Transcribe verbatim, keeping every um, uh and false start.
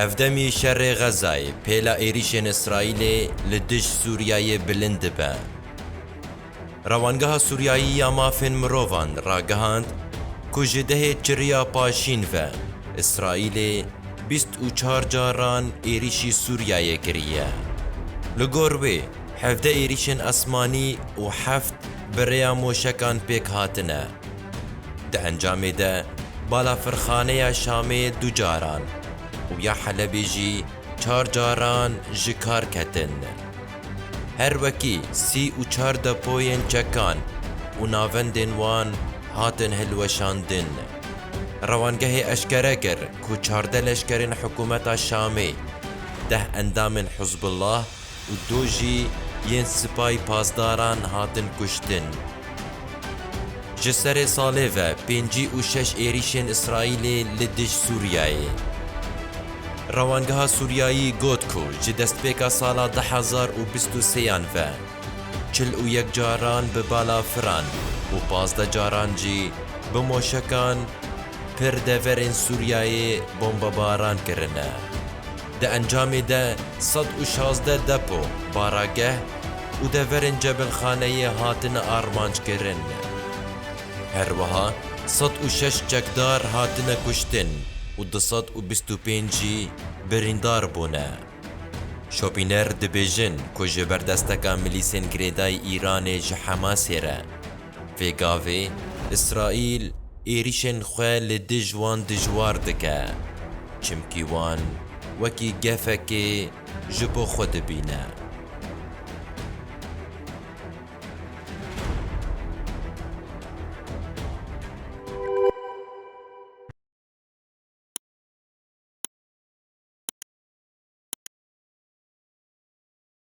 Hevdemî şerê Xezayê pêla êrîşên Îsraîlê li dij Sûriyeyê bilind dibe. Rewangeha Sûriyayî ya Mafên Mirovan ragihand ku ji dehê Çiriya Paşîn ve Îsraîlê bîst û çar caran êrîşî Sûriyeyê kiriye. Li gor wê, hevdeh êrîşên esmanî û heft bi rêya moşekan pêk hatine. Di encamê de, balafirxaneya Şamê du caran û ya Helebê jî çar caran ji kar ketin. Her wekî sî û çar depoyên çekan û navendên wan hatin hilweşandin. Rewangehê eşkere kir ku çardeh leşkerên hikûmeta Şamê, deh endamên Hizbullah û du jî yên Sipayê Pasdaran hatin kuştin. Ji serê salê ve pêncî û şeş êrîşên Îsraîlê li dij Sûriyeyê. Rewangeha Sûriyayî got ku ji destpêka sala du hezar û bîst û sêyan ve çil û yek caran bi balafiran û pazdeh caran jî bi moşekan pir deverên Sûriyeyê bombebaran kirine. Di encamê de sed û şazdeh depo, barageh û deverên cebilxaneyê hatine armanckirin. Her wiha sed û şeş çekdar hatine kuştin û du sed û bîst û pênc jî birîndar bûne. Şopîner dibêjin ku ji ber desteka milîsên girêdayî Îranê ji Hemasê re, vê gavê Îsraîl êrîşên xwe li dij wan dijwar dike, çimkî wan wekî gefekê ji bo xwe dibîne.